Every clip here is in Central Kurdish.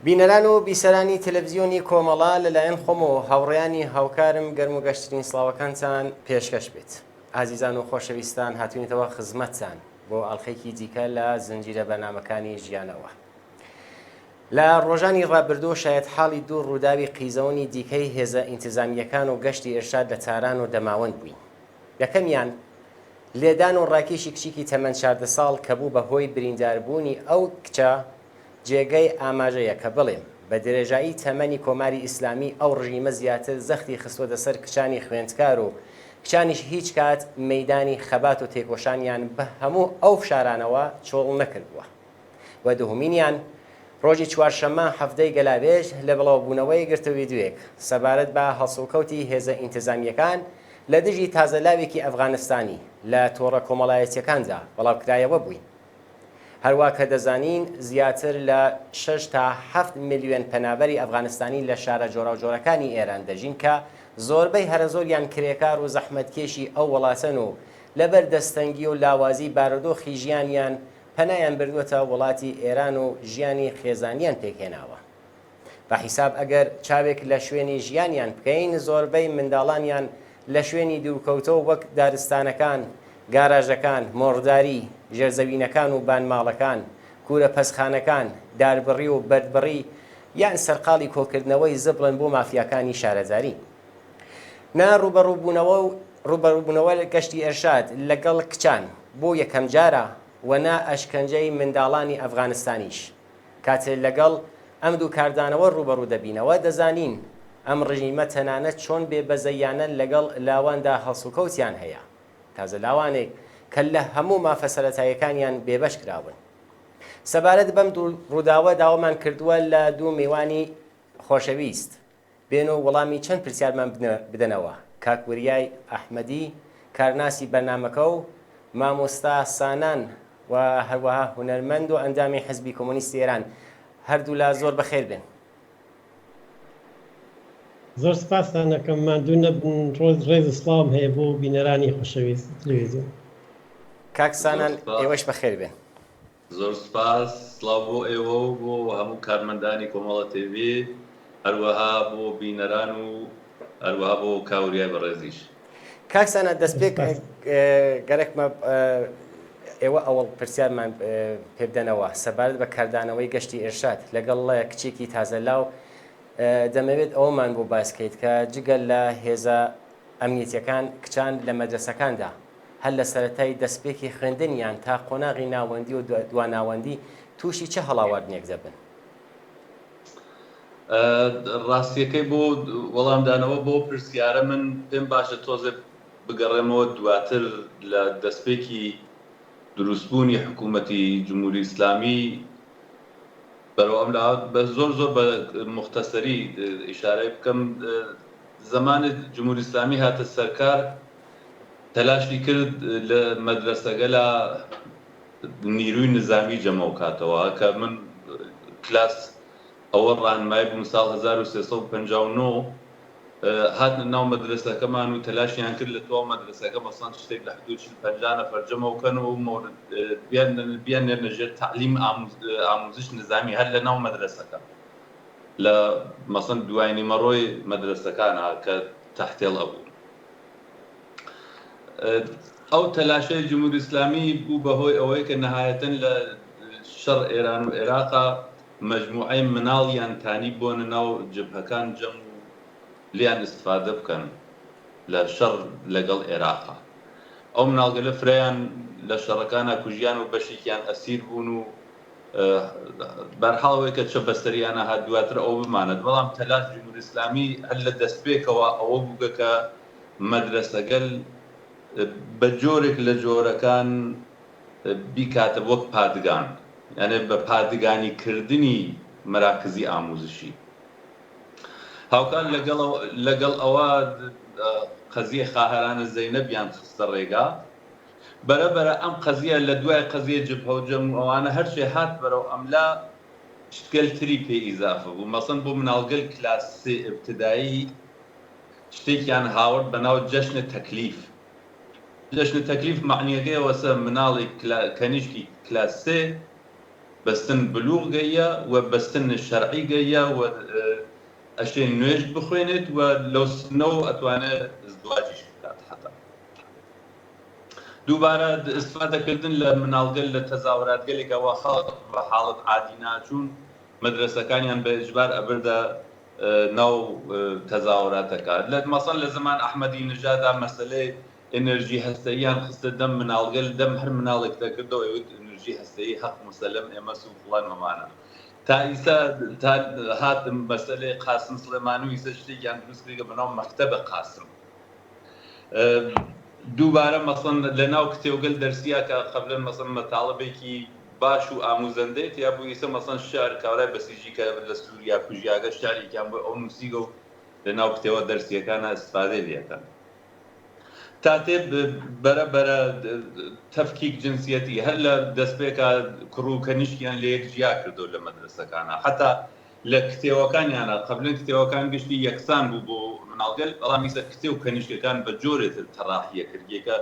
بینەران و بیسەرانی تەلەفزیۆنی کۆمەڵە لەلایەن خۆم و هاوڕێیانی هاوکارم گەرم و گەشترین سڵاوەکانتان پێشکەش بێت. ئازیزان و خۆشەویستان هاتوینەتەوە خزمەتتان بۆ ئەڵقەیەکی دیکە لە زنجیرە بەرنامەکانی ژیانەوە. لە ڕۆژانی ڕابردوو شایەتحاڵی دوو ڕووداوی قیزەونی دیکەی هێزە ئینتزامییەکان و گەشتی ئیرشاد لە تاران و دەماوەند بووین. یەکەمیان، لێدان و ڕاکێشی کچیکی تەمەن 14 ساڵ کە بوو بە هۆی برینداربوونی ئەو کچە، جێگەی ئاماژەیە کە بڵێم بە درێژایی تەمەنی کۆماری ئیسلامی ئەو ڕژیمە زیاتر زەختی خستووەتە سەر کچانی خوێندکار و کچانیش هیچ کات مەیدانی خەبات و تێکۆشانیان بە هەموو ئەو فشارانەوە چۆڵ نەکردووە. و دوهمینیان ڕۆژی چوارشەممە حەڤدەی گەلاوێژ لە بڵاوبوونەوەی گرتە ویدیۆیەک سەبارەت بە هەڵسوکەوتی هێزە ئینتزامییەکان لە دژی تازە لاوێکی ئەفغانستانی لە تۆڕە کۆمەڵایەتییەکاندا بڵاوکرایەوە بووین. هەروا کە دەزانین زیاتر لە شەش تا حەفت ملیۆن پەنابەری ئەفغانستانی لە شارە جۆراوجۆرەکانی ئێران دەژین کە زۆربەی هەرەزۆریان کرێکار و زەحمەتکێشی ئەو وڵاتەن و لەبەر دەستەنگی و لاوازی بارودۆخی ژیانیان پەنایان بردووەتە وڵاتی ئێران و ژیانی خێزانیان پێکهێناوە. بە حیساب ئەگەر چاوێک لە شوێنی ژیانیان بکەین زۆربەی منداڵانیان لە شوێنی دوورکەوتەو وەک دارستانەکان، گاراژەکان، مۆڕداری، ژێرزەوینەکان و بان ماڵەکان، کوورە پەزخانەکان، داربڕی و بەردبڕی یان سەرقاڵی کۆکردنەوەی زبڵن بۆ مافیاکانی شارەداری. نا ڕووبەڕووبوونەوە و ڕووبەڕووبوونەوە گەشتی ئێرشاد لەگەڵ کچان بۆ یەکەمجارە و نا ئەشکەنجەی منداڵانی ئەفغانستانیش. کاتێ لەگەڵ ئەم دوو کاردانەوە ڕووبەڕوو دەبینەوە، دەزانین ئەم ڕژیمە تەنانەت چۆن بێ بەزەییانە لەگەڵ لاواندا هەڵسوکەوتیان هەیە، تازە لاوانێک کە لە هەموو مافە سەرەتاییەکانیان بێبەش کراون. سەبارەت بەم دوو ڕووداوە داوامان کردووە لە دوو میوانی خۆشەویست بێن و وەڵامی چەند پرسیارمان بدەنەوە، کاک وریای ئەحمەدی کارناسی بەرنامەکە و مامۆستا سانان و هەروەها هونەرمەند و ئەندامی حزبی کۆمۆنیستی ئێران، هەردوولا زۆر بەخێر بێن. زۆر سپاستان ئەکەم ماندوو نەبن ڕێز و سڵاوم هەیە بۆ بینەرانی خۆشەویست تلویزیۆن. کاک سانان ئێوەش بەخێر بێن. زۆر سوپاس، سڵاو بۆ ئێوە و بۆ هەموو کارمەندانی کۆمەڵە تێڤی، هەروەها بۆ بینەران و هەروەها بۆ کاوریای بەڕێزیش. کاک سانا دەستپێک گەرەکمە ئێوە ئەوەڵ پرسیارمان پێ بدەنەوە سەبارەت بە کاردانەوەی گەشتی ئێرشاد لەگەڵ کچێکی تازە لاو دەمەوێت ئەوەمان بۆ باس کەیت کە جگە لە هێزە ئەمنیەتیەکان کچان لە مەدرەسەکاندا هەر لە سەرەتای دەستپێکی خوێندنیان تا قۆناغی ناوەندی و دواناوەندی تووشی چ هەڵاواردنێک دەبن؟ ڕاستیەکەی بۆ وەڵامدانەوە بەو پرسیارە من پێم باشە تۆزێ بگەڕێمەوە دواتر لە دەستپێکی دروستبوونی حکوومەتی جمهوری ئیسلامی بەرەو ئەم لا بە زۆر زۆر بە موختەسەری ئیشارەی بکەم زەمانێ جمهوری ئیسلامی هاتە سەرکار تەلاشی کرد لە مەدرەسەگەلا نیروی نزامی جەمەو کاتەوە کە من کلاس ئەوە ڕانمای بووم ساڵ 1359 هاتنە ناو مەدرەسەکەمان و تەلاشیان کرد لە تواو مەدرەسەکە مەسەڵەن شتێک لە حدود 40 50 نەفەر جەمەو کەن و مورد بیان بیاننێرنە ژێر تەعلیم ئاموزش نزامی هەر لە ناو مەدرەسەکە لە مەسەڵەن دوای نیمەڕۆی مەدرەسەکانا کە تەحتێڵ ئەبوو. ئەو تەلاشەی جمهوری ئیسلامی بوو بە هۆی ئەوەی کە نەهایەتەن لە شەڕ ئێران و ئێراقا مەجموعەی مناڵیان تانی بۆنە ناو جبهەکان جەم و لیان ئیستفادە بکەن لە شەڕ لەگەڵ ئێراقا. ئەو مناڵگەلە فرەیان لە شەڕەکانا کوژیان و بەشێکیان ئەسیر بوون و بەرحاڵ ئەوەی کە چە بەسەریانا هات دواتر ئەوە بمانەت بەڵام تەلاش جمهوری ئیسلامی هەر لە دەستپێکەوە ئەوە بووگە کە مەدرەسەگەل بە جۆرێک لە جۆرەکان بیکاتە وەک پادگان یانێ بە پادگانی کردنی مەراکزی ئاموزشی هاوکات لەگەڵ لەگەڵ ئەوە قەزیە خاهەرانە زەینەبیان خستە ڕێگا بەرە بەرە ئەم قەزیە لە دوای قەزیەی جبهە و جەم و ئەوانە هەرچێ هات بەرەو ئەملا شتگەل تری پێ ئیزافە بوو مەسەن بۆ مناڵگەل کلاس سێ ئبتدایی شتێکیان هاورد بە ناو جەشن تەکلیف جەشن تەکلیف مەعنیەگەی ئەوەسە مناڵێک کەنیشکی کلاس سێ. بەستن بلوغ گەیە و بەستن شەرعی گەیە و ئەشێ نوێژ بخوێنێت و لەو سنەوە ئەتوانێ ئزدواجیش بکات حەتا دووبارە ئیستفادەکردن لە مناڵگەل لە تەزاوراتگەلێکا وا خەڵک بە حاڵەت عادی ناچوون مەدرەسەکانیان بە ئیجبار ئەبردە ناو تەزاوراتەکە لە مەسەن لە زەمان ئەحمەدی نژادا مەسەلەی ئێنێرژی هەستەییان خستە دەم مناڵگەل دەم هەر مناڵێک دەکردەوە ئەیوت ئێنێرژی هەستەیی هەق موسەلەم ئێمەس و فڵان وەمانە تا ئیسە تا هات مەسەلەی قاسم سڵێمانی و ئیسە شتێکیان دروست کردگە بە ناو مەکتەبە قاسم دووبارە مەسەن لە ناو کتێوگەل دەرسیا کە قەبلەن مەسەن مەتاڵبێکی باش و ئاموزەندەی تیا بوو ئیسە مەسەن شعر کاورای بەسیجی کە لە سووریا کوژیاگە شعرێکیان بۆ ئەو نووسیگە و لە ناو کتێوە دەرسیەکانە ئیستفادەی لێ ئەکەن. تا تێ بەرە بەرە تەفکیک جنسیەتی هەر لە دەستپێکا کوڕ و کەنیشکیان لە یەک جیا کردەوە لە مەدرەسەکانا حەتا لە کتێوەکانیانا قەبلەن کتێوەکان گشتی یەکسان بوو بۆ مناڵگەل بەڵام ئیسە کتێو کەنیشکەکان بە جۆرێ تر تەڕاحیە کردیە کە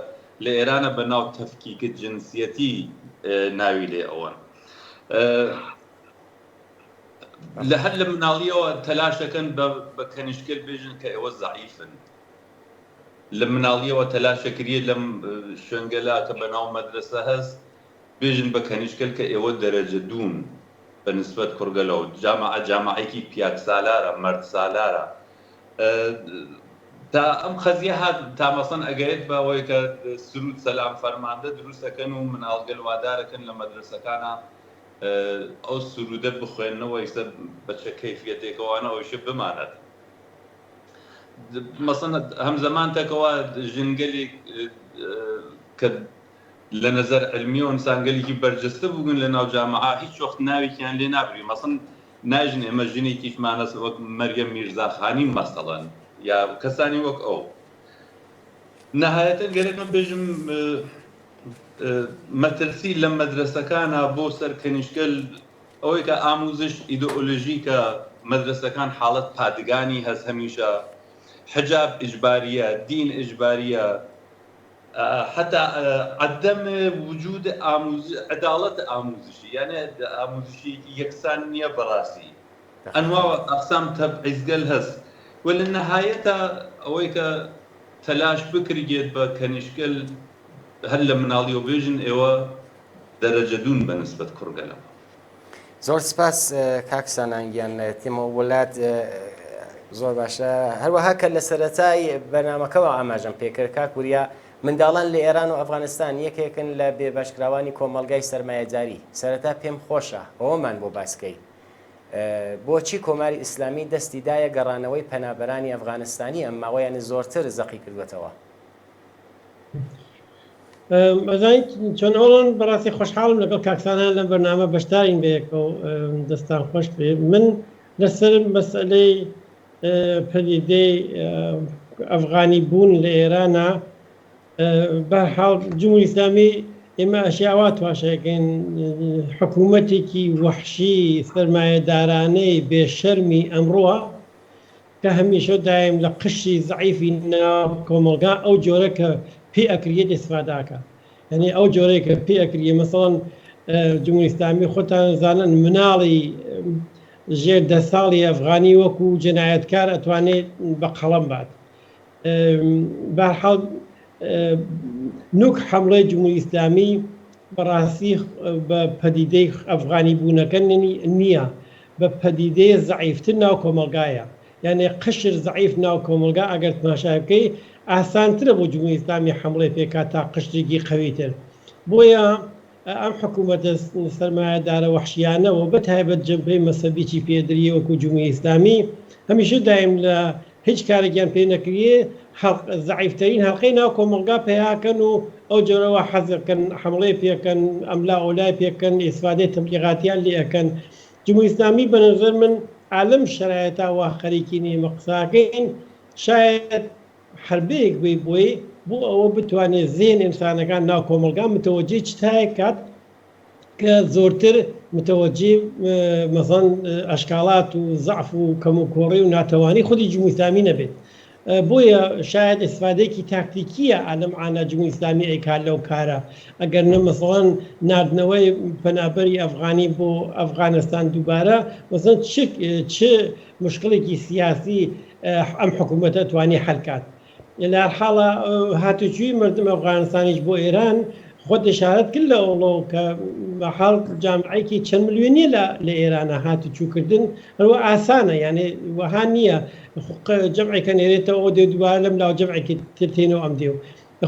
لە ئێرانە بە ناو تەفکیک جنسیەتی ناوی لێ ئەوەن لە هەر لە مناڵیەوە تەلاشەکەن بە کەنیشکەل بێژن کە ئێوە زەعیفن لە مناڵیەوە تەلاشەکریە لەم شوێنگەلا کە بە ناو مەدرەسە هەس بێژن بە کەنیشکەل کە ئێوە دەرەجە دوون بە نسبەت کوڕگەلەوە جامعە جامعەیەکی پیاگ سالارە مەرد سالارە تا ئەم قەزیە هات تا مەسەن ئەگەیەت بە ئەوەی کە سرود سەلام فەرماندە دروست ئەکەن و مناڵگەل وادارەکەن لە مەدرەسەکانا ئەو سرودە بخوێننەوە ئیسە بە چە کەیفیەتێکەوانە ئەویشە بمانەت مەسەن هەمزەمان تەکەوە ژنگەلێک کە لە نەزەر علمیەوە ئینسانگەلێکی بەرجەستە بوون لە ناو جامعە هیچ وەخت ناوێکیان لێ نابری مەسەن ناژن ئێمە ژنێکیشمانەس وەک مەریەم میرزاخانی مەسەڵەن یا کەسانی وەک ئەو نەهایەتەن گەرەکمە بێژم مەترسی لە مەدرەسەکانە بۆ سەر کەنیشکەل ئەوەی کە ئاموزش ئیدئۆلۆژیکە مەدرەسەکان حاڵەت پادگانی هەس هەمیشە حجاب ئیجباریە دین ئیجباریە حەتا عەدەم وجود ئاموز عەداڵەت ئاموزشی یانێ ئاموزشیەکی یەکسان نیە بەڕاسی ئەنوا و ئەقسام تەبعیزگەل هەس و لە نەهایەتا ئەوەی کە تەلاش بکریێت بە کەنیشکەل هەر لە مناڵیەوە بێژن ئێوە دەرەجە دوون بە نسبەت کوڕگەلەوە. زۆر سپاس کاک سانان گیان تێمەوە وڵات زۆر باشە هەروەها کە لە سەرەتای بەرنامەکەەوە ئاماژەم پێکرد کاک وریا منداڵان لە ئێران و ئەفغانستان یەکێکن لە بێبەشکراوانی کۆمەڵگای سەرمایەداری سەرەتا پێم خۆشە ئەوەمان بۆ باسکەی بۆچی کۆماری ئیسلامی دەستی دایە گەڕانەوەی پەنابەرانی ئەفغانستانی ئەم ماوەیان زۆرتر زەقی کردوێتەوە. ئەزانیت چۆن ئەوڵۆن بەڕاستی خۆشحاڵم لەگەڵ کاک سانا لەم بەرنامە بەشدارین بەیەکەوە دەستان خۆش بێ من لەسەر مەسئلەی پەدیدەی ئەفغانی بوون لە ئێرانە بەرحاڵ جمهوری ئیسلامی ئێمە ئەشیاوا تواشەکەین حکوومەتێکی وەحشی سەرمایەدارانەی بێشەرمی ئەمڕۆ کە هەمیشە دایم لە قشری زەعیفی ناو کۆمەڵگا ئەو جۆرە کە پێ ئەکریەت ئیستفادە ئەکا یانی ئەو جۆرەی کە پێ ئەکریە مەسەڵەن جمهوری ئیسلامی خۆتان زانن مناڵی ژێر دە ساڵی ئەفغانی وەکو جەنایەتکار ئەتوانێت بە قەڵەم بات بەهەرحاڵ نوک حەمڵەی جمهوری ئیسلامی بەڕاستی بە پەدیدەی ئەفغانی بوونەکە نییە بە پەدیدەیە زەعیفتر ناو کۆمەڵگایە یانێ قشر زەعیف ناو کۆمەڵگا ئەگەر تماشای بکەی ئاسانترە بۆ جمهوری ئیسلامی حەمڵەی پێکات تا قشرێکی قەویتر بۆیە ئەم حکوومەتە سەرمایەدارە وەحشیانە و بە تایبەت جەمپەی مەسەبیی پێدریە وەکوو جمهوری ئیسلامی هەمیشە دایم لە هیچ کارێکیان پێ نەکریێ زەعیفترین هەڵقەی ناو کۆمەڵگا پەیاکەن و ئەو جۆرەوە حەزەکەن حەمڵەی پێکەن ئەملا ئەولای پێکەن ئیسفادەی تەبلیغاتیان لێ ئەکەن جمهوری ئیسلامی بە نەزەر من ئالەم شەرایەتا وا خەریکین ئێمە قساکەین شاید حەربەیەک بی بۆی بۆ ئەوە بتوانێت زێن ئینسانەکان ناو کۆمەڵگا متەوەجێ چتایەک کات کە زۆرتر متەوەجێ مەسەڵەن ئەشکاڵات و زەعف و کەموکۆڕی و ناتەوانی خودی جمهوری ئیسلامی نەبێت. بۆیە شاید ئیستفادەیەکی تاکتیکیە ئالەم عانە جمهوری ئیسلامی ئەیکات لەو کارە ئەگەر نە مەسەڵەن ناردنەوەی پەنابەری ئەفغانی بۆ ئەفغانستان دووبارە مەسەڵەن چ چ مشکڵێکی سیاسی ئەم حکوومەتە توانی حەل کات لە هەر حاڵا هاتوچوی مردم ئەفغانستانیش بۆ ئێران خۆت ئشارەت کرد لە ئەوڵۆ کە بە حاڵ جامعەیەکی چەند ملیۆنیە لە لە ئێرانە هاتوچوو کردن هەروە ئاسانە یانێ وەها نییە جەمعێکە نێرێتەوە ئەو دێ دووبارە لەم لاو جەمعێکی تر تێنەوە ئەم دێ و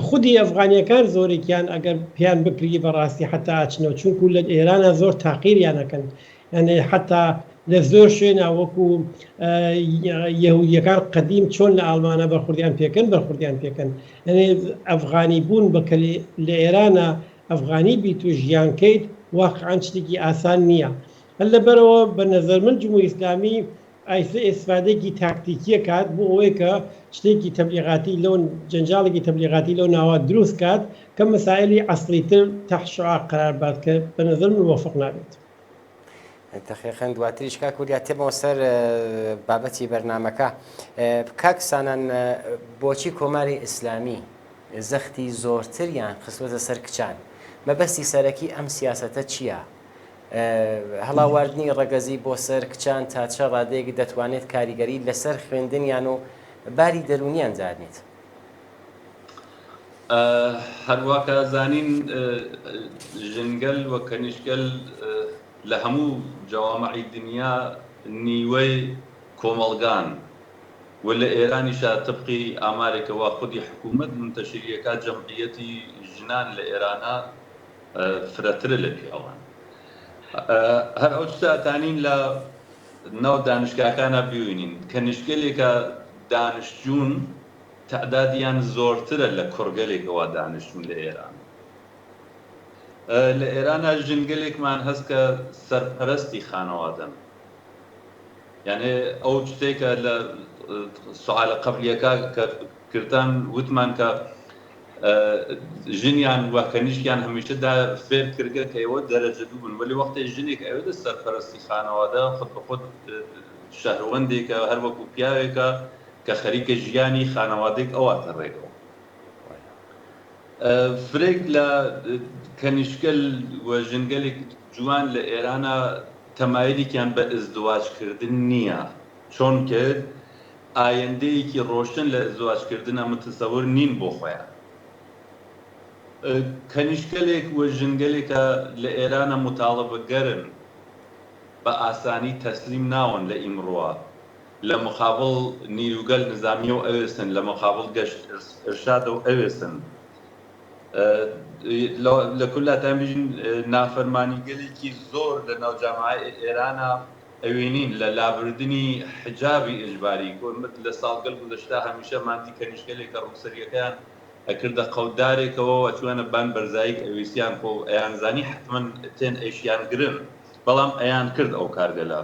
خودی ئەفغانیەکان زۆرێکیان ئەگەر پێیان بکری بەڕاستی حتا ئاچنەوە چونکو لە ئێرانە زۆر تاقیریان ئەکەن یانێ حتا لە زۆر شوێنا وەکو یەهودیەکان قەدیم چۆن لە ئاڵمانە بەرخوردیان پێکەن بەرخوردیان پێکەن یانێ ئەفغانی بوون بە کە لە ئێرانە ئەفغانی بیت و ژیان کەیت واقعا شتێکی ئاسان نییە هەر لەبەرەوە بە نەزەر من جمهوری ئیسلامی ئایسە ئێسفادەیەکی تاکتیکیە کات بۆ ئەوەی کە شتێکی تەبلیغاتی لەو جەنجاڵێکی تەبلیغاتی لەو ناوە دروست کات کە مەسائلی ئەسڵیتر تحت شعاع قرار بات کە بە نەزەر من موفق نابێت. دەقیقەن دواتریش کاک وریا تێمەوە سەر بابەتی بەرنامەکە. کاک سانان بۆچی کۆماری ئیسلامی زەختی زۆرتریان خستووەتە سەر کچان؟ مەبەستی سەرەکی ئەم سیاسەتە چییە؟ هەڵاواردنی ڕەگەزی بۆ سەر کچان تا چە ڕادەیەک دەتوانێت کاریگەری لەسەر خوێندنیان و باری دەروونیان دابنێت؟ هەروا کە ئەزانین ژنگەل و کەنیشگەل لە هەموو جەوامعی دنیا نیوەی کۆمەڵگان و لە ئێرانیشا تبقی ئامارێکە وا خودی حکوومەت مونتەشری ئەکا جەمعیەتی ژنان لە ئێرانا فرەترە لە پیاوان. هەر ئەو چتە ئەتانین لە ناو دانشگاکانا بوینین کەنیشگەلێکە دانشجوون تەعدادیان زۆرترە لە کوڕگەلێکەوە دانیشتوون لە ئێران. لە ئێرانا ژنگەلێکمان هەس کە سەرپەرەستی خانەوادەن. یانێ ئەو شتەی کە لە سوالە قەبلیەکە کە کردتان وتمان کە ژنیان و کەنیشکیان هەمیشە دا فێر کردگە کە ئێوە دەرەجە دوو بن وەلی وەختێ ژنێک ئەوێتە سەرپەرەستی خانەوادە خود بە خود شەهروەندێکە هەر وەکوو پیاوێکە کە خەریکە ژیانی خانەوادەێک ئەواتە ڕێگەوە. فرەێک لە کەنیشکەل و ژنگەلێک جوان لە ئێرانا تەمایلێکیان بە ئزدواج کردن نییە چۆنکە ئایەندەیەکی ڕۆشن لە ئزدواج کردنا متسەور نین بۆ خۆیان. کەنیشکەلێک و ژنگەلێکە لە ئێرانا موتاڵبەگەرن بە ئاسانی تەسلیم ناون لە ئیمڕووا لە مقابڵ نیروگەل نزامیەو ئەوێسن، لە مقابڵ گەشت ئرشادەو ئەوێسن. لە کولا تایم بژین نافەرمانیگەلێکی زۆر لە ناو جامعەێ ئێرانا ئەوینین لە لابردنی حجابی ئجباری لە ساڵگەل گوزەشتە هەمیشە ماندی کەنیشگەلێکە ڕووسەریەکەیان ئەکردە قەوت دارێکەوە و ئەچوەنە بان بەرزاییگ ئەویسیان خۆ ئەیانزانی حەتمەن تێن ئەیشیان گرن بەڵام ئەیان کرد ئەو کارگەلە.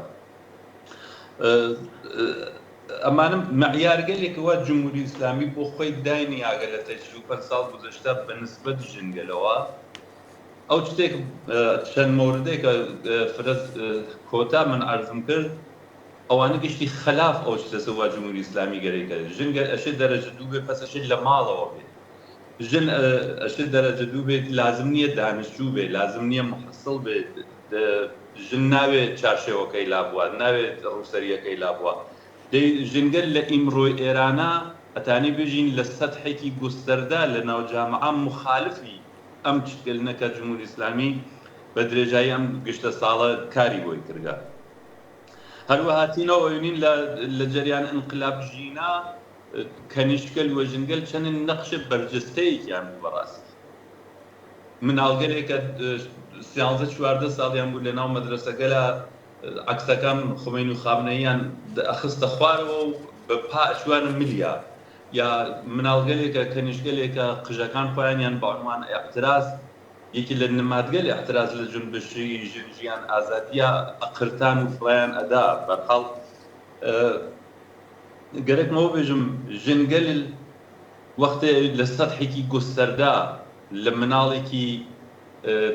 ئەمانە مەعیارگەلێکە وا جمهوری ئیسلامی بۆ خۆی داینیاگە لە تەی 45 ساڵ گوزەشتە بە نسبەت ژنگەلەوە. ئەو شتێک چەند مەوردێکە فرە کۆتا من عەرزم کرد ئەوانە گشتی خەلاف ئەو شتەسە وا جمهوری ئیسلامی گەرەیکە ژنگەل ئەشێ دەرەجە دوو بێ پەس ئەشێ لە ماڵەوە بێ ژن ئەشێ دەرەجە دوو بێت لازم نییە دانشجوو بێ لازم نییە محەسڵ بێ ژن ناوێ چارشێوەکەی لابوە، ناوێ ڕووسەرییەکەی لابوە. دەی ژنگەل لە ئیمڕۆی ئێرانا ئەتانی بژین لە سەتحێکی گوستەردە لە ناو جامعە موخالفی ئەم چتگەلنە کە جمهوری ئیسلامی بە درێژایی ئەم گشتە ساڵە کاری بۆی کردگە. هەروەها تینەوە ئەوینین لە لە جەریان ئینقلاب ژینا کەنیشتگەل و ژنگەل چەنن نەقش بەرجەستەیەکیان بوو بەڕاستی. مناڵگەلێکە سیانزە چواردە ساڵیان بوو لەناو مەدرەسەگەلا عەکسەکان خومەین و خامنەییان ئەخستە خوارەوە و بە پا ئەچوانە ملیا یا مناڵگەلێکە کەنیشگەلێکە قژەکان خۆیانیان بە عنوان ئیعتراز یەکی لە نمادگەل ئیعتراز لە جونبشی ژن ژیان ئازادیە ئەقرتان و فڕیان ئەدا بەرحاڵ گەرەکمەوە بێژم ژنگەل وەختێ لە سەتحێکی گوستەردا لە مناڵێکی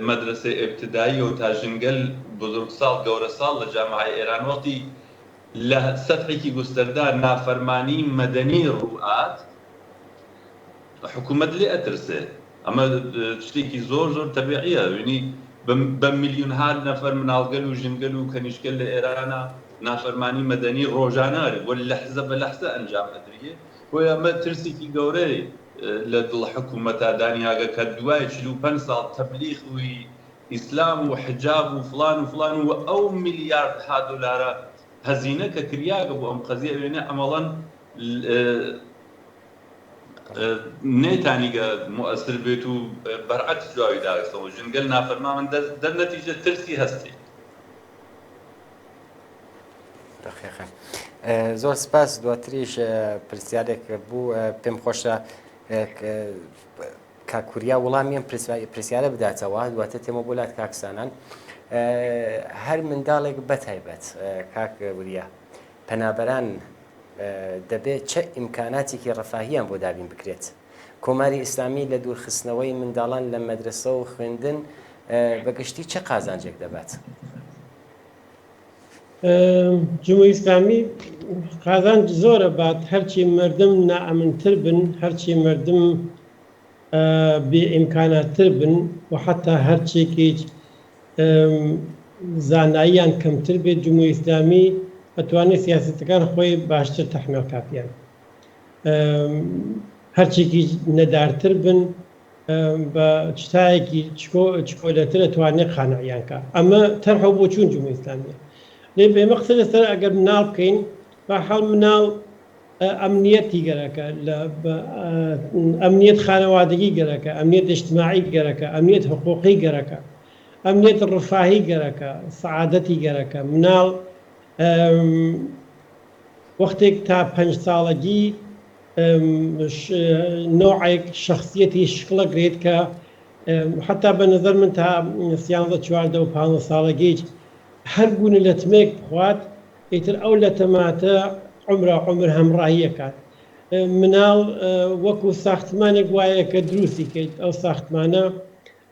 مەدرەسەی ئێبتداییەوە تا ژنگەل بزرگساڵ گەورەساڵ لە جامعەی ئێران وەختی. لە سەتحێکی گوستەردا نافەرمانی مەدەنی ڕووئات، حکوومەت لێ ئەترسێ. ئەمە شتێکی زۆر زۆر تەبیعیە. یعنی بە میلیونها نەفەر مناڵگەل و ژنگەل و کەنیشکەل لە ئێرانە نافەرمانی مەدەنی ڕۆژانە و لەحزە بە لەحزە ئەنجام ئەدریێ. بۆیە ئەمە ترسێکی گەورەی لە دڵ حکوومەتا دانیاگە کە دوای 45 ساڵ تەبلیغی ئیسلام و حجاب و فڵان و فڵان و ئەو میلیاردها دۆلارە هەزینە کە کریاگە بۆ ئەم قەزیە ئەوێنێ عەمەڵەن نەیتانیگە موئەسر بێت و بەرعەکس جواوی داگەسەوە ژنگەل نافەرمامن دەر نەتیجە ترسی هەستێ. دەقیقا زۆر سپاس دواتریش پرسیارێک بوو پێم خۆشە کاک وریا وڵامی ئەم پرسیارە بداتەوە دواتر تێمە بۆ لات کاک سانان هەر منداڵێک بەتایبەت کاک وریا پەنابەران دەبێت چە ئیمکاناتێکی ڕەفاهیان بۆ دابین بکرێت کۆماری ئیسلامی لە دوورخستنەوەی منداڵان لە مەدرسە و خوێندن بەگشتی چه قازانجێک دەبات؟ جمهوری ئیسلامی قازانج زۆرە بات هەرچی مردم نائەمنتر بن هەرچی مردم بێ ئیمکاناتتر بن و حەتا هەرچێکیچ زاناییان کەمتر بێت جمهوری ئیسلامی ئەتوانێت سیاسەتەکان خۆی باشتر تەحمیل کا پێیان هەرچێکیچ نەدارتر بن بە چتایەکی چکۆلەتر ئەتوانێت قانعیان کا. ئەمە تەرح و بۆچوون جمهوری ئیسلامیە. لێ ئێمە قسە لەسەر ئەگەر مناڵ بکەین بە حاڵ مناڵ ئەمنیەتی گەرەکە، لە ئەمنیەت خانەوادگی گەرەکە، ئەمنیەت ئیجتماعی گەرەکە، ئەمنیەت حقوقی گەرەکە، ئەمنیەت ڕفاهی گەرەکە، سەعادەتی گەرەکە. مناڵ وەختێک تا پەنج ساڵەگی نەوعێک شەخسیەتی شکڵە گرێت کە حەتا بە نەزەر من تا سیانزە چواردە و پانزە ساڵەگیچ هەر گونە لەتمێک بخوات ئیتر ئەو لەتەماتە عومرا عومر هەمڕاهی ئەکات. مناڵ وەکو ساختمانێک وایە کە دروستی کەیت، ئەو ساختمانە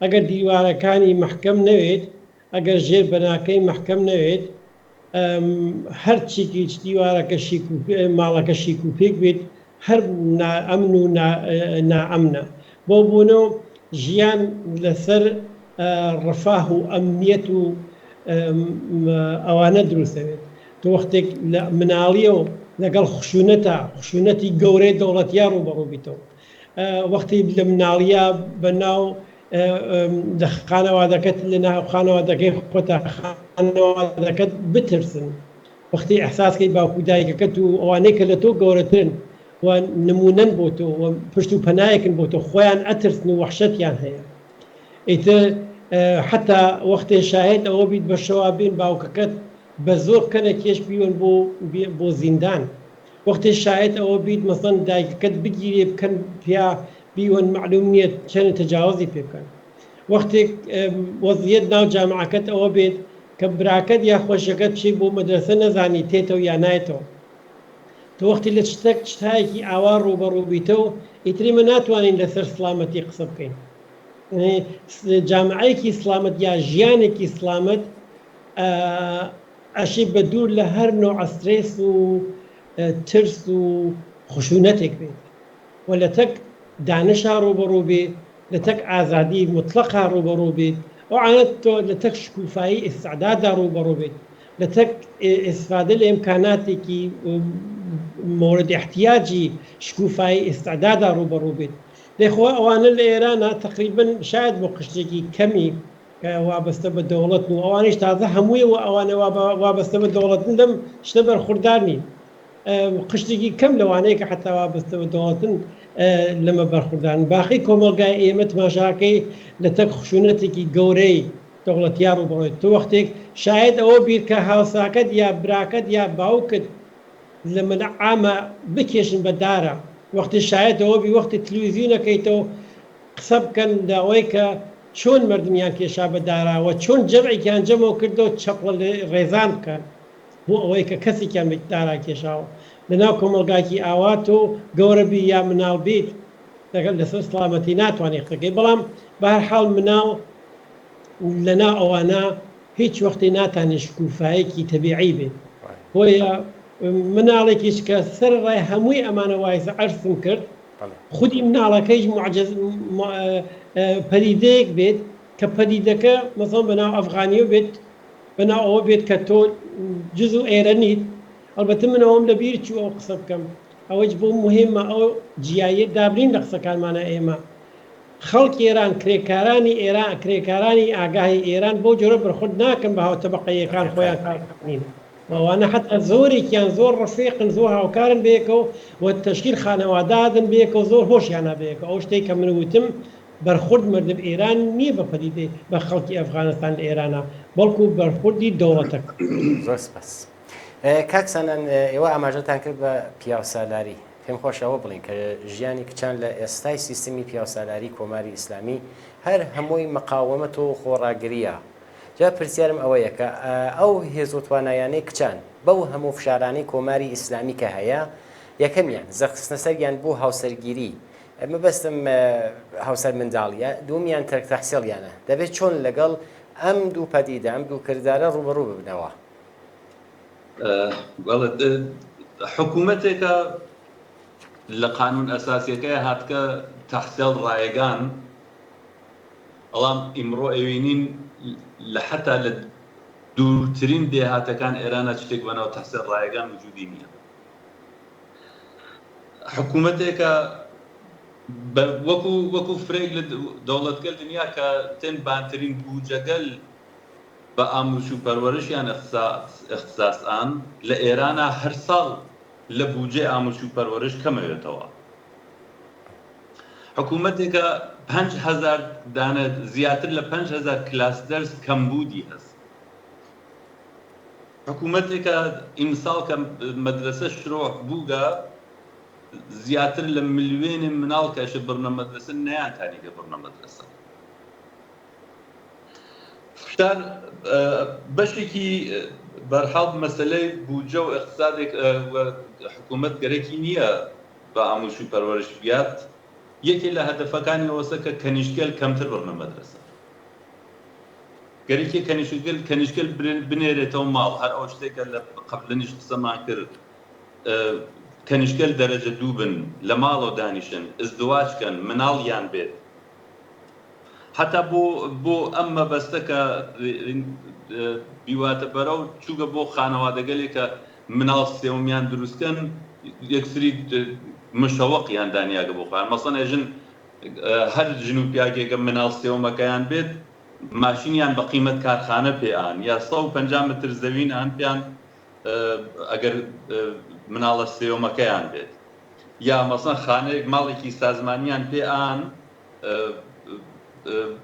ئەگەر دیوارەکانی مەحکەم نەوێت، ئەگەر ژێر بەناکەی مەحکەم نەوێت، هەرچیکیچ دیوارەکە شیک و ماڵەکە شیک و پێک بێت هەر نائەمن و نائەمنە. بەو بۆنەو ژیان لەسەر ڕفاه و ئەمنیەت و ئەوانە دروست ئەبێت. تۆ وەختێک لە مناڵیەوە لەگەڵ خشونەتا، خشونەتی گەورەی دەوڵەتیا ڕووبەڕوو بیتەوە، وەختی لە مناڵیا بە ناو لە خانەوادەکەت لە ناو خانەوادەکەی خۆتا خانەوادەکەت بترسن، وەختی ئیحساس کەی باوک و دایکەکەت و ئەوانەی کە لە تۆ گەورەترن و نمونەن بۆ تۆ و پشت و پەنایەکن بۆ تۆ خۆیان ئەترسن و وەحشەتیان هەیە. ئیتر حەتا وەختێ شاهێد ئەوە بیت بە شەوا بێن باوکەکەت بە زۆر بکەنە کێش بیوەن بۆ بۆ زیندان وەختێ شاهێد ئەوە بیت مەسەن دایکەکەت بگیرێ بکەن پیا بیوەن مەعلوم نییە چەنێ تەجاوزی پێ بکەن وەختێک وەزیەت ناو جامعەکەت ئەوە بێت کە براکەت یا خۆشەکەت بچێ بۆ مەدرەسە نەزانی تێتەوە یا نایەتەوە تۆ وەختی لە شتەک شتایەکی ئاوا ڕووبەڕوو بیتەوە ئیتر ئێمە ناتوانین لەسەر سڵامەتی قسە بکەین جامعەیەکی سڵامەت یا ژیانێکی سڵامەت ئەشی بە دوور لە هەر نوع سترێس و ترس و خشونەتێک بێت و لە تەک دانشا ڕووبەڕوو بێ لە تەک ئازادی موتڵەقا ڕووبەڕوو بیت ئەوانە تۆ لە تەک شکوفایی ئیستعدادا ڕووبەڕوو بیت لە تەک ئیستفادە لە ئیمکاناتێکی مورد احتیاجی شکوفایی ئیستعدادا ڕووبەڕوو بیت دەی خۆ ئەوانە لە ئێرانە تەقریبەن شاید بۆ قشتێکی کەمی کە وابەستە بە دەوڵەتن و ئەوانیش تازە هەمووی و ئەوانە وابەستە بە دەوڵەتن لەم شتە بەرخوردار نین قشتێکی کەم لەوانەیە کە حتا وابەستە بە دەوڵەتن لەمە بەرخوردارن باقی کۆمەڵگای ئێمە تماشاکەی لە تەک خشونەتێکی گەورەی دەوڵەتیا ڕووبەڕووی تۆ وەختێک شاید ئەوە بیر کە هاوساکەت یا براکەت یا باوکت لە مەلا عامە بکێشن بە دارا وەختی شایەت ئەوە بی وەختی تلویزیون ئەکەیتەوە قسە بکەن لە ئەوەی کە چۆن مەردمیان کێشا بە دارا وە چۆن جەمعێکیان جەمەوە کردەوە چەپڵە لێ ڕێزان بکەن بۆ ئەوەی کە کەسێکیان بە دارا کێشاوە لە ناو کۆمەڵگاکی ئاوا تۆ گەورە بی یا مناڵ بیت لەگەڵ لەسەر سڵامەتی ناتوانی قسە کەی بەڵام بە هەر حاڵ مناڵ لە ناو ئەوانە هیچ وەختی ناتانێ شکوفایەکی تەبیعی بێت. بۆیە مناڵێکیش کە سەرەڕای هەمووی ئەمانە وایسە عەرزم کرد خودی مناڵەکەیش معجز پەدیدەیەک بێت کە پەدیدەکە مەسەڵەن بەناو ئەفغانیەوە بێت بەناو ئەوە بێت کە تۆ جزو ئێرە نیت ئەڵبەتە من ئەوەم لە بیر چوو ئەو قسە بکەم ئەوەیش بۆ مهمە ئەو جیاییە دابنین لە قسەکانمانە ئێمە خەڵکی ئێران کرێکارانی ئێران کرێکارانی ئاگاهی ئێران بەو جۆرە بەرخورد ناکەن بە هاوتەبەقەییەکان خۆیان کارنین و ئەوانە حەتا زۆرێکیان زۆر ڕەفیقن زۆر هاوکارن بەیەکەوە و تەشکیل خانەوادادن بەیەکەوە زۆر هۆشیانە بەیەکەوە ئەو شتەی کە من وتم بەرخورد مەردم ئێران نییە بە پەدیدەی بە خەڵکی ئەفغانستان لە ئێرانە بەڵکو بەرخوردی دەوڵەتەکە. زۆر سپاس. کاک سانان ئێوە ئاماژەتان کرد بە پیاوسالاری پێم خۆشە ئەوە بڵێین کە ژیانی کچان لە ئێستای سیستمی پیاوسالاری کۆماری ئیسلامی هەر هەمووی مقاومەت و خۆڕاگرییە جا پرسیارم ئەوەیە کە ئەو هێز و توانایانەی کچان بەو هەموو فشارانەی کۆماری ئیسلامی کە هەیە یەکەمیان زەخستنە سەریان بۆ هاوسەرگیری مەبەستم هاوسەر منداڵیە دوومیان تەرک تەحسیڵیانە دەبێت چۆن لەگەڵ ئەم دوو پەدیدە ئەم دوو کردارە ڕووبەڕوو ببنەوە؟ بەڵێ حکوومەتێکە لە قانون ئەساسیەکەی هاتکە تەحسێڵ ڕایگان بەڵام ئیمڕۆ ئەوینین لە حەتا لە دوورترین دێهاتەکان ئێرانە شتێک بەناو تەحسێڵ ڕایگان وجودی نییە. حکوومەتێکە وەکو وەکو فرەیەک لە دەوڵەتگەل دنیا کە تێن بانترین بوجەگەل بە ئامووش و پەروەرشیان ئختساس ئان، لە ئێرانا هەر ساڵ لە بوجەی ئامووش و پەروەرش کەمەوێتەوە. حکوومەتێکە 5000 دانە زیاتر لە 5000 کلاس دەرس کەمبوودی هەس. حکوومەتێکە ئیمساڵ کە مەدرەسە شرۆع بووگە زیاتر لە ملیۆنێ مناڵ کە بڕنە مەدرەسە نەیانتانیگە بڕنە مەدرەسە. فشار بەشێکی بەرحاڵ مەسەلەی بودجە و ئیقتسادێک حکوومەت گەرەکی نییە بە ئامووش و پەروەرش بیات یەکێ لە هەدەفەکانی ئەوەسە کە کەنیشتگەل کەمتر بڕنە مەدرەسە. گەرەکیە کەنیشتگەل کەنیشتگەل بنێرێتەوە ماڵ هەر ئەو شتێکە لە قەبلەنیش قسەمان کرد کەنیشتگەل دەرەجە دوو بن لە ماڵەوە دانیشن ئزدواج کەن مناڵیان بێت حتا بۆ بۆ ئەم مەبەستە کە بیواتە بەرەو چووگە بۆ خانەوادەگەلێک کە مناڵ سێومیان دروستکەن یەکسری مشەوەقیان دانیاگە بۆ خۆیان مەسەن ئێژن هەر ژن و پیاگێکە مناڵ سێومەکەیان بێت ماشینیان بە قیمەت کارخانە پێ ئان یا 150 متر زەوین ئان پێیان ئەگەر مناڵە سێومەکەیان بێت یا مەسەن خانەیەک ماڵێکی سازمانیان پێ ئان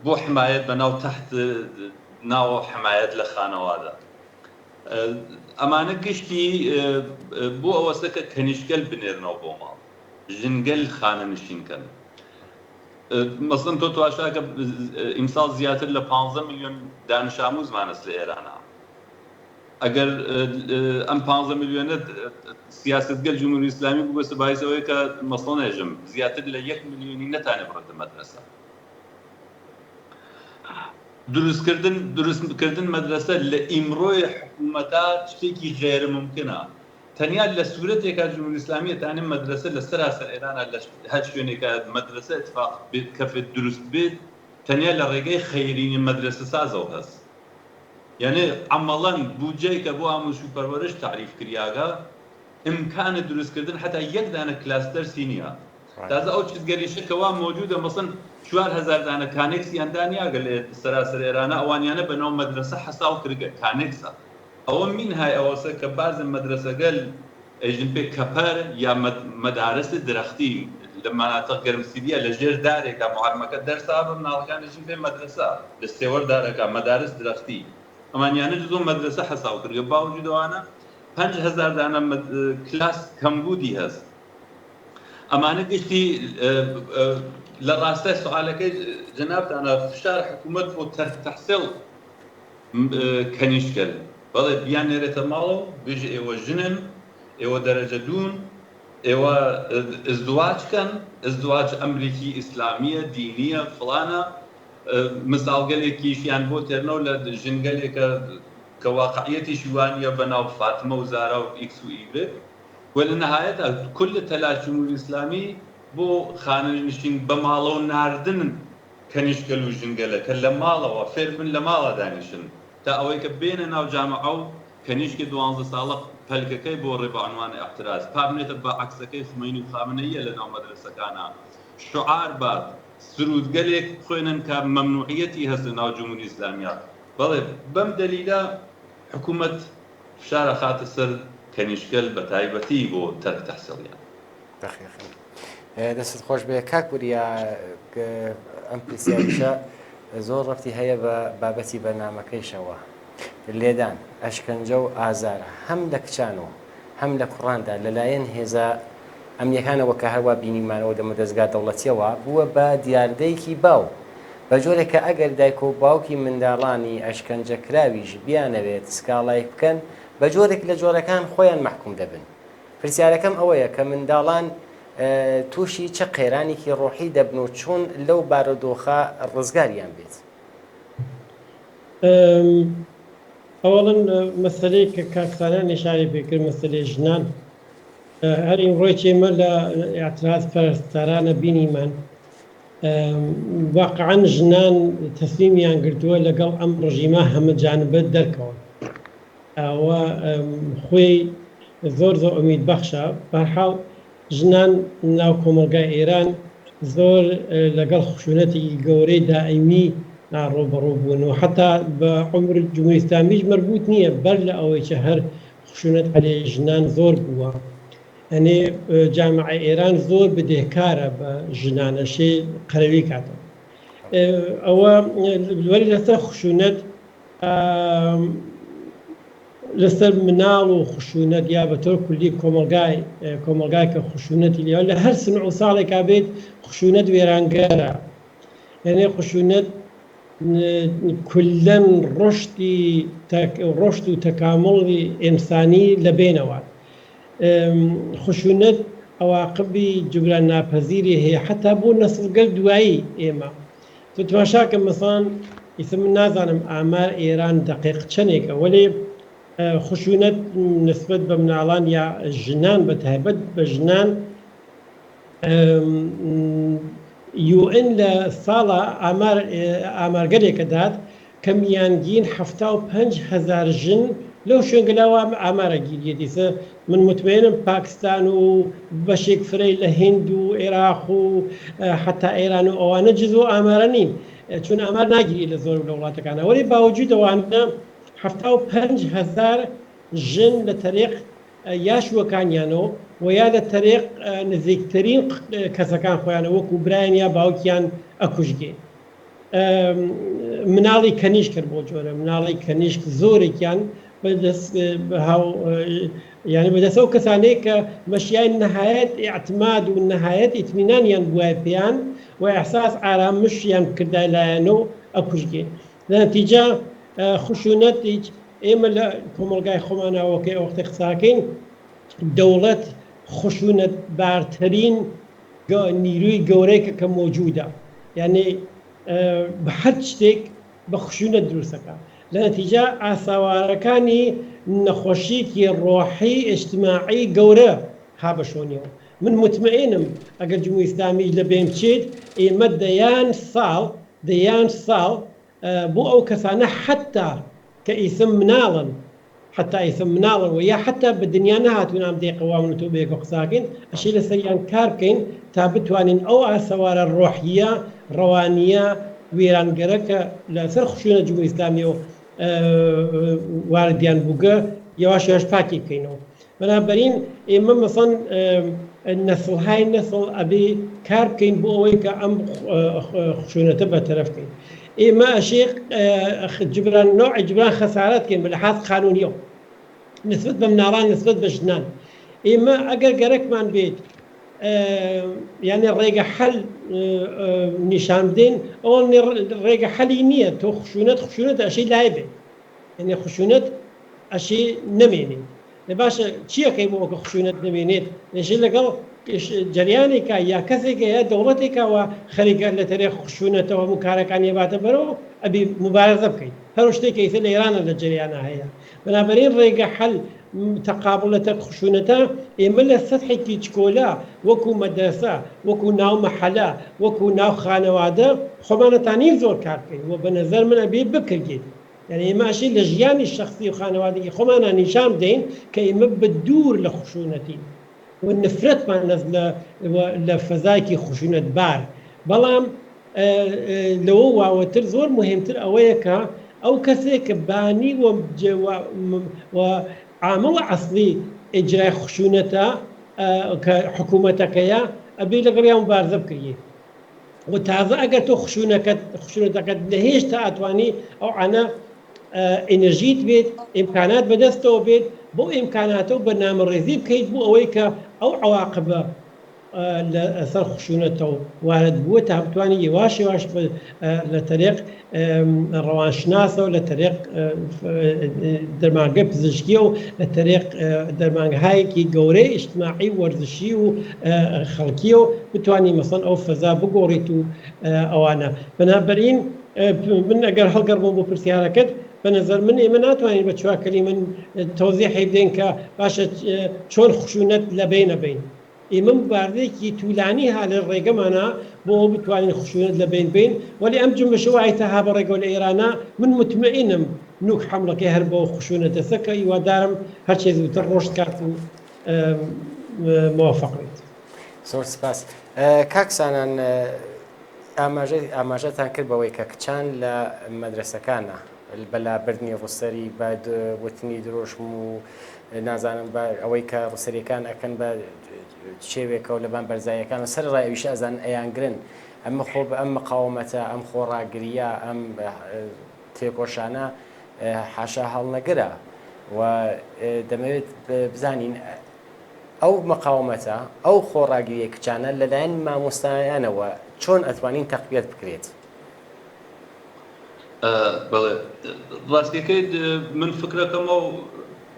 بۆ حمایەت بە ناو تەحت ناو حمایەت لە خانەوادە ئەمانە گشتی بۆ ئەوەسە کە کەنیشکەل بنێرنەوە بۆ ماڵ ژنگەل خانەنشین کەن. مەسڵەن تۆ تواشاکە ئیمساڵ زیاتر لە 15 میلیۆن دانش ئاموزمان هەس لە ئێرانا. ئەگەر ئەم 15 میلیۆنە سیاسەتگەل جمهوری ئیسلامی بگۆسە باعث ئەوەیە کە مەسڵەن ئێژم زیاتر لە یەک میلیۆنی نەتانێ بڕێتە مەدرەسە. دروستکردن دروستکردن مەدرەسە لە ئیمڕۆی حکوومەتا شتێکی غەیرە مومکنە. تەنیا لە سوورەتێکا جمهوری ئیسلامی ئەتانێ مەدرەسە لە سەراسەر ئێرانا لە هەر شوێنێکا مەدرەسە ئتفاق بێت کەفێت دروست بێت تەنیا لە ڕێگەی خەیرینی مەدرەسە سازەوە هەس یانێ عەمەڵەن بودجەی کە بۆ ئامووش و پەروەرش تەعریف کریاگە ئمکان دروست کردن حەتا یەک دانە کلاس دەرسی نییە تازە ئەو چزگەلیشە کە وا مەوجودە مەسەن 4000 دانە کانێکسیان دانیاگە لە سەراسەر ئێرانە ئەوانیانە بە ناو مەدرەسە حەساو کردگە کانێکسە ئەوە مینهای ئەوەسە کە بازە مەدرەسەگەل ئێژن پێ کەپەر یا مەدارس درەختی لە مەناتق گەرمسیریە لە ژێر دارێکا معەلمەکە دەرس ئا بە مناڵەکان ئێژن پێ مەدرەسە لە سێوەر دارەکا مەدارس درەختی ئەمانیانە جزۆ مەدرەسە حەساو کردگە باوجود ئەوانە 5000 دانە کلاس کەمبوودی هەس ئەمانە گشتی لە ڕاستای سوالەکەی جەنابتانە فشار حکوومەت بۆ تەرک تەحسیڵ کەنیشکەل بەڵێ بیان نێرێتە ماڵەوە بێژە ئێوە ژنن ئێوە دەرەجە دوون ئێوە ئزدواج کەن ئزدواج ئەمرێکی ئیسلامیە دینیە فڵانە مساڵگەلێکیشیان بۆ تێرنەوە لە ژنگەلێکە. کە واقعیەتیشی وا نییە بە ناو فاتمە و زارا و ئیکس و ئیگرێک و لە نەهایەتا کل تەلاش جمهوری ئیسلامی بۆ خانەنشین بە ماڵەوە ناردن کەنیشکەل و ژنگەلە کە لە ماڵەوە فێر بن لە ماڵا دانیشن تا ئەوەی کە بێنە ناو جامعە و کەنیشکی دوانزە ساڵە پەلکەکەی بۆ ڕێ بە عنوان اعتراض پا بنێتە بە عەکسەکەی خومەینی و خامنەییە لە ناو مەدرەسەکانا شعار بات سروودگەلێک بخوێنن کە مەمنوعیەتی هەس لە ناو جمهوری ئیسلامیا بەڵێ بەم دەلیلە حکومەت فشار ئەخاتە سەر کەنیشکەل بە تایبەتی بۆ تەرک تەحسیڵیان. دەقیقەن دەستت خۆش بێ کاک وریا ئەم پرسیاریشە زۆر ڕەبتی هەیە بە بابەتی بەرنامەکەیشەوە لێدان ئەشکەنجە و ئازار هەم لە کچان و هەم لە کوڕاندا لەلایەن هێزە ئەمنیەکانەوە کە هەروا بینیمانەوە دەمودەزگا دەوڵەتیەوە بووە بە دیاردەیەکی باو بە جۆرێک کە ئەگەر دایک و باوکی منداڵانی ئەشکەنجەکراویش بیانەوێت سکاڵایەک بکەن بە جۆرێک لە جۆرەکان خۆیان مەحکوم دەبن. پرسیارەکەم ئەوەیە کە منداڵان تووشی چ قەیرانێکی ڕۆحی دەبن و چۆن لەو بارودۆخە ڕزگاریان بێت؟ ئەوەڵەن مەسەلەی کە کاک سانان ئیشارەی پێ کرد مەسەلەی ژنان هەر ئیمڕۆیچ ئێمە لە ئیعتراز پەرستارانە بینیمان واقعا ژنان تەسلیمیان گرتووە لەگەڵ ئەم ڕژیمە هەمەجانبە دەرکەون ئەوە خۆی زۆر زۆر ئومید بەخشە بەرحاڵ ژنان ناو کۆمەڵگای ئێران زۆر لەگەڵ خشونەتێکی گەورەی دائیمی ڕووبەڕوو بوون و حەتا بە عومر جمهوری ئیسلامیش مەربوت نییە بەر لە ئەوەیچە هەر خشونەت عەلەیە ژنان زۆر بووە یەنێ جامعە ئێران زۆر بدێهکارە بە ژنان ئەشێ قەرەوی کاتەوە ئەوە وەلی لەسەر خشونەت لەسەر مناڵ و خشونەت یا بە تۆر کولی کۆمەڵگای کۆمەڵگای کە خشونەتی لێوە لە هەر سن و ساڵێکا بێت خشونەت وێرانگەرە یعنی خشونەت کولەن ڕۆشتی ڕۆشت و تەکامڵی ئینسانی لە بینەوە خشونەت عواقبی جبران ناپذیری هەیە حتا بۆ نەسڵگەل دوایی ئێمە تۆ تماشاکە مەسەڵەن ئیسە من نازانم ئامار ئێران دەقیق چەنێکە وەلێ خشونەت نسبەت بە مناڵان یا ژنان بە تایبەت بە ژنان یوئن لە ساڵە ئامار ئامارگەلێکە دات کە میانگین 75 هەزار ژن لەو شوێنگەلاوە ئامارە گیریەتی سە من مطمئنم پاکستان و بەشێک فرەی لە هیند و عێراق و حتا ئێران و ئەوانە جزو ئامارە نین چون ئامار ناگیری لە زۆر لە وڵاتەکانە وەلی باوجود ئەوانە 75 هەزار ژن لە تەریق یا شووەکانیانەوە و یا لە تەریق نزیکترین کەسەکان خۆیانە وەکو برایان یا باوکیان ئەکوژگێ. مناڵی کەنیشک هەر بۆ جۆرە مناڵی کەنیشک زۆرێکیان بەدەست هاو یعنی بەدەست ئەو کەسانەی کە مەشیای نهایەت ئیعتماد و نهایەت ئیتمینانیان بوایە پێیان و ئیحساس ئارامشیان بکردای لایەنە و ئەکوژگێ لە نەتیجە خشونەت هیچ ئێمە لە کۆمەڵگای خۆمانەوەکەی ئەوەختە قساکەین دەوڵەت خشونەت بارترین نیروی گەورەیەکە کە مەوجودە یعنی بە هەر شتێک بە خشونەت دروستەکە لە نەتیجە ئاساوارەکانی نەخۆشیکی ڕۆحی ئیجتماعی گەورە ها بە شۆنیەوە من مطمئنم ئەگەر جمهوری ئیسلامی لە بین بچێت ئێمە دەیان ساڵ دەیان ساڵ بۆ ئەو کەسانە حەتا کە ئیسە مناڵن حەتا ئیسە مناڵن و یا حەتا بە دنیا نەهاتوون ئەم دەیقە وا من و تۆ بەیەکەوە قساکەین ئەشێ لەسەریان کار بکەین تا بتوانین ئەو ئاسەوارە ڕۆحیە ڕەوانیە وێرانگەرە کە لەسەر خشونەت جمهوری ئیسلامیەوە واردیان بووگە یەواش یەواش پاکی بکەینەوە. بەنابەرین ئێمە مەسەن نەسڵهای نەسڵ ئەبێ کار بکەین بۆ ئەوەی کە ئەم خشونەتە بەتەرەف کەین ئێمە ئەشێ جبران نوع جبران خەسارەت کەین بە لحاظ قانونیەوە نسبت بە مناڵان نسبت بە ژنان ئێمە ئەگەر گەرەکمان بێت یعنی ڕێگە حەل نیشان بدەین ئەوە ڕێگە حەلی نییە تۆ خشونەت خشونەت ئەشەی لای بێت یعنی خشونەت ئەشێ نەمێنێت. دە باشە چی ئەکەی بۆ ئەوکە خشونەت نەمێنێت؟ ئەشێ لەگەڵ جەریانێکا یا کەسێکە یا دەوڵەتێکا وا خەریکە لە تەرێ خشونەتەوە هەموو کارەکانی ئەباتە بەرەوە ئەبێ موبارەزە بکەیت. هەر شتێک کە ئیسە لە ئێرانە لە جەریانا هەیە. بنابەرین ڕێگە حەل تەقابڵ لەتەک خشونەتە ئێمە لە سەتحێکی چکۆلە وەکو مەدرەسە وەکو ناو مەحەلە وەکو ناو خانەوادە خۆمان ئەتانین زۆر کار بکەین و بە نەزەر من ئەبێ بکرێت یانی ئێمە ئەشێ لە ژیانی شەخسی و خانەوادگی خۆمانا نیشان بدەین کە ئێمە بە دوور لە خشونەتین و نفرەتمان لە لە فەزایەکی خشونەتبار بەڵام لەوە واوەتر زۆر مهمتر ئەوەیە کە ئەو کەسێک کە بانی و و عامڵ ئەسڵی ئیجرای خشونەتە کە حکوومەتەکەیە ئەبێ لەگەڵیان مبارزە بکریێت و تازە ئەگەر تۆ خشونەکەت خشونەتەکەت نەهێشت تا ئەتوانی ئەو عانە ئینرژیت بێت ئیمکانات بەدەستەوە بێت بۆ ئیمکاناتە و بەرنامەڕێزی بکەیت بۆ ئەوەی کە ئەو عەواقبە لە سەر خشونەتەو وارد بووە تا بتوانی یەواش یەواش لە تەرێق ڕەوانشناسەوە لە تەرێق دەرمانگە پزیشکیە و لە تەرێق دەرمانگهایەکی گەورەی ئیجتماعی و وەرزشی و خەڵکیە و بتوانی مەسەن ئەو فەزا بگۆڕیت و ئەوانە بەنابەرین من ئەگەر هەڵگەڕمەوە بۆ پرسیارەکەت بە نەزەر من ئێمە ناتوانین بە چوار کەلیمە تەوزیحی بدەین کە باشە چۆن خشونەت لە بەینە بەین ئێمە موبارزەیەکی تولانی ها لە ڕێگەمانا بۆ ئەوە بتوانین خشونەت لە بەین بەین، وەلی ئەم جونبشە وا ئیستا ها بە ڕێگەوە لە ئێرانا من موتمەئینم نوک حەمڵەکەی هەر بەو خشونەتەسە کە هیوادارم هەرچێ زووتر ڕۆشت کات و مۆفەق بێت. زۆر سپاس کاک سانان ئاماژە ئاماژەتان کرد بەوەی کە کچان لە مەدرەسەکانە بە لابردنی ڕووسەری بە وتنی دروشم و نازانم بە ئەوەی کە ڕووسەریەکان ئەکەن بە چێوێکەوە لەبان بەرزاییەکان و سەر ڕای ئەویشە ئەزانن ئەیانگرن ئەمە خۆ بە ئەم مقاومەتە ئەم خۆڕاگریە ئەم تێکۆشانە حاشا هەڵنەگرە و دەمەوێت بزانین ئەو مقاومەتە ئەو خۆڕاگریە کچانە لەلایەن مامۆستایانەوە چۆن ئەتوانین تەقویەت بکرێت؟ بەڵێ ڕاستیەکەی من فکرەکەمەوە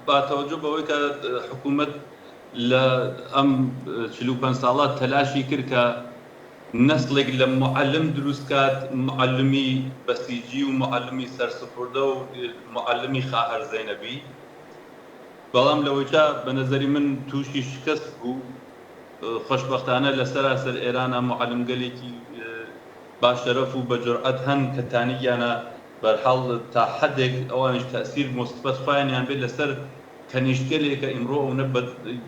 با تەوەجۆ بەوەی کە حکوومەت لە ئەم 45 ساڵە تەلاشی کرد کە نەسڵێک لە معلم دروست کات معلمی بەسیجی و معلمی سەرسپوردە و معلمی خاهەر زەینەبی بەڵام لەوەیچا بە نەزەری من تووشی شکست بوو خۆشبەختانە لە سەراسەر ئێرانە معلمگەلێکی با شەرەف و بە جورئەت هەن کە تانیگیانە بەرحاڵ تا حەدێک ئەوانیش تەئسیر موسبەت خۆیانیان بێت لەسەر کەنیشتگەلێ کە ئیمڕۆ ئەونە بە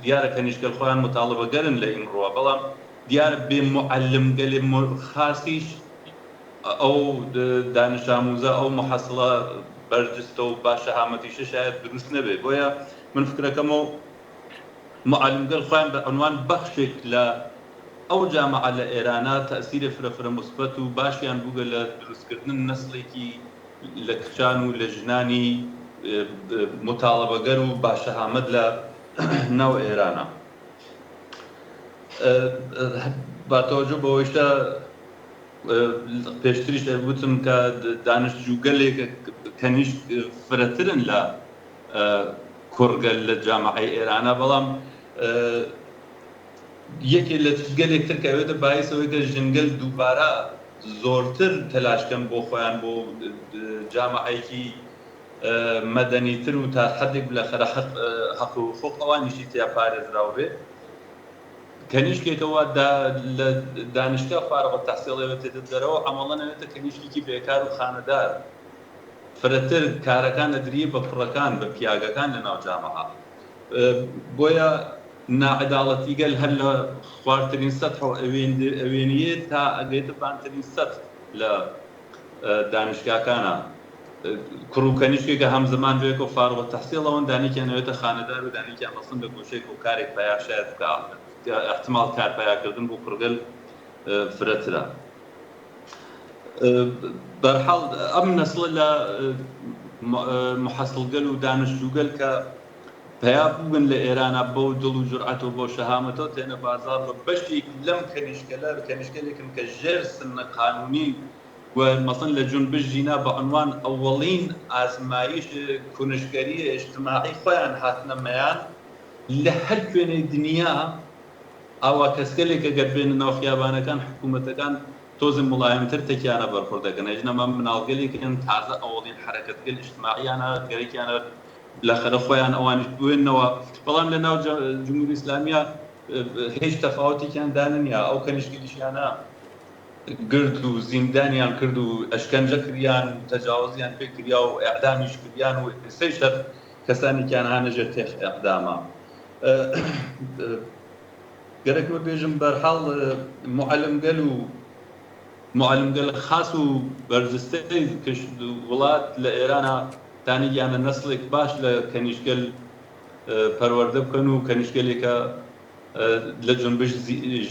دیارە کەنیشتگەل خۆیان موتاڵبەگەرن لە ئیمڕۆوە بەڵام دیارە بێ موعەلمگەلێ خاسیش ئەو دانش ئاموزە ئەو موحەسڵە بەرجستە و با شەهامەتیشە شایەد دروست نەبێ بۆیە من فکرەکەمەو موعەلمگەل خۆیان بە عونوان بەخشێک لە ئەو جامعە لە ئێرانا تەئسیرێ فرە فرە موسبەت و باشیان بووگە لە دروست کردن نەسڵێکی لە کچان و لە ژنانی موتاڵەبەگەر و با شەهامەت لە ناو ئێرانا. با تەوەجۆ بەوەیشە پێشتریش وتم کە دانشجووگەلێک کەنیشت فرەترن لە کوڕگەل لە جامعەی ئێرانا بەڵام یەکێ لە چیزگەلێک تر کە ئەوێتە بایس ئەوەی کە ژنگەل دووبارە زۆرتر تەلاش کەن بۆ خۆیان بۆ جامعەیەکی مەدەنی تر و تا حەدێک بلەخەرە حەق حەق و حقوق ئەوانیشی تیا پارێزراو بێ کەنیشکێکە وا دا لە دانشگا فارغ التحصیل ئەوێ تێتە دەرەوە عەمەڵەن ئەوێتە کەنیشکێکی بێکار و خانەدار فرەتر کارەکان ئەدریێ بە کوڕەکان بە پیاگەکان لە ناو جامعە بۆیە ناعەداڵەتیگەل هەر لە خوارترین سەتحەوە ئەوێنیێ تا ئەگەێتە بانترین سەتح لە دانشگاکانا کوڕ و کەنیشکێکە هەمزەمان بەیەکەوە فارغ التحصیل ئەوەن دانێکیان ئەوێتە خانەدار و دانێکیان ڕەسم لە گۆشەیەکەوە کارێک پەیا شایەد بکا احتمال کار پەیاکردن بۆ کوڕگەل فرەترە. بەرحاڵ ئەم نەسڵە لە موحەسڵگەل و دانشجووگەل کە پەیا بوون لە ئێرانا بەو دڵ و جورعەت و بەو شەهامەتەوە تێنە بازاڕ و بەشێک لەم کەنیشکەلە کەنیشکەلێکن کە ژێر سن قانوونی و مەسەن لە جونبش ژینا بە عونوان ئەوەڵین ئازمایش کونشگەری ئێجتماعی خۆیان هاتنە مەیان لە هەر کوێنەی دنیا ئاوا کەسگەلێک ئەگەر بێنە ناو خیابانەکان حکوومەتەکان. تۆزێ مڵایمتر تەکیانە بەرخورد دەکەن ئەژنە مە مناڵگەلێکن تازە ئەوەڵین حەرەکەتگەل ئیجتماعیانە گەرەکیانە بالاخرە خۆیان ئەوانیش بوێننەوە بەڵام لە ناو جمهوری ئیسلامیە هیچ تەفاوتێکیان داننیا ئەو کەنیشکلیشیانە گرد و زیندانیان کرد و ئەشکەنجە کریان و تەجاوزیان پێ کریا و ئێعدامیش کریان و ئێستەیش هەر کەسانێکیان هانە ژێر تێخ ئێعدامە. گەرەکمە بێژم بەرحاڵ موعەلمگەل و موعەلمگەل خاس و بەرجستەی کشت وڵات لە ئێرانا تانیگیانە نەسڵێک باش لە کەنیشگەل پەروەردە بکەن و کەنیشگەلێکە لە جونبش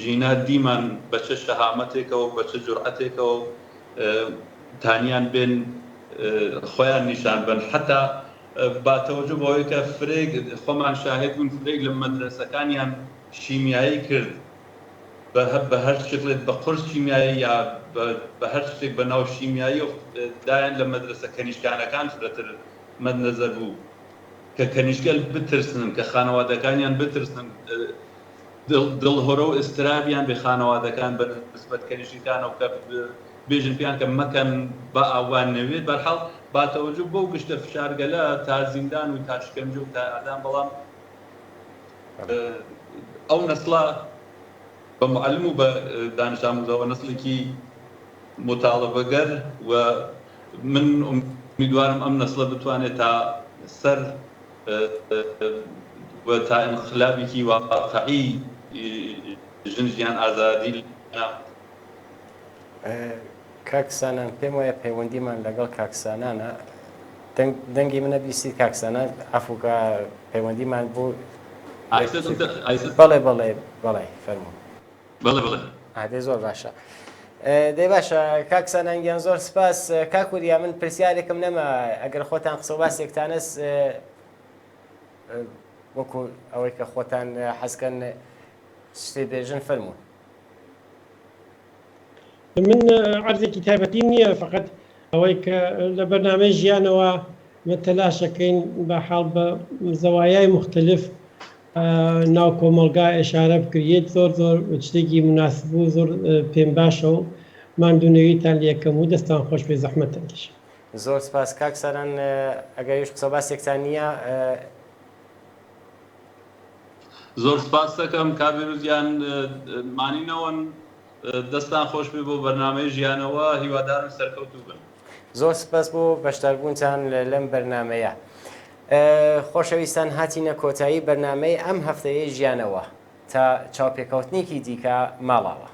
ژینا دیمان بە چە شەهامەتێکەوە و بە چە جورعەتێکەوە تانیان بێن خۆیان نیشان بەن حەتا با تەوەجو بەوەی کە فرەیەک خۆمان شاهێد بوون فرەیەک لە مەدرەسەکانیان شیمیایی کرد بە بە هەر شکڵێک بە قورس شیمیایی یا بە هەر شتێک بە ناو شیمیایی دایان لە مەدرەسە کەنیشکانەکان فرەتر مەد نەزەر بوو کە کەنیشکەل بترسنن، کە خانەوادەکانیان بترسنن، دڵ دڵهۆرە و ئیزترابیان بێ خانەوادەکان بە نسبەت کەنیشکەکانەوە کە بێژن پێیان کە مەکەن با ئاوا نەوێت بەرحاڵ با تەوەجو بەو گشتە فشارگەلە تا زیندان و تا شکەنجە و تا ئێعدام بەڵام ئەو نەسڵە بە موعەلم و بە دانش ئاموزەوە نەسڵێکی موتاڵبەگەر و من ئومیدوارم ئەم نەسڵە بتوانێت تا سەر و تا ئینقلابێکی واقعی ژن ژیان ئازادی لە کاک سانان پێم وایە پەیوەندیمان لەگەڵ کاک سانانە دەنگ دەنگی منە بیستی کاک سانان عەفوکە پەیوەندیمان بوو بەڵێ بەڵێ بەڵێ فەرموو بەڵێ بەڵێ. ئا دەی زۆر باشە. دەی باشە کاک سانان گیان زۆر سپاس. کاک وریا من پرسیارێکم نەما ئەگەر خۆتان قسە و باسێکتانەس وەکو ئەوەی کە خۆتان حەزکەن شتێ بێژن فەرموون. من عەرزێکی تایبەتیم نییە فقط ئەوەی کە لە بەرنامەی ژیانەوە مە تەلاشەکەین بە حاڵ بە زەوایای مختلف ناو کۆمەڵگا ئێشارە بکریێت زۆر زۆر شتێکی مناسب و زۆر پێم باشە و ماندوونەویتان لەکەم و دەستان خۆش بێ زەحمەتتان کێشا. زۆر سپاس کاک ساران ئەگەریش قسەو باسێکتان نییە. زۆر سپاست دەکەم کاک بێروز گیان مانینەوەن دەستان خۆش بێ بۆ بەرنامەی ژیانەوە هیوادارم سەرکەوتوو بن. زۆر سپاس بۆ بەشداربوونتان لەم بەرنامەیە. خۆشەویستان هاتینە کۆتایی بەرنامەی ئەم هەفتەیەی ژیانەوە. تا چاوپێکەوتنێکی دیکە ماڵاوا.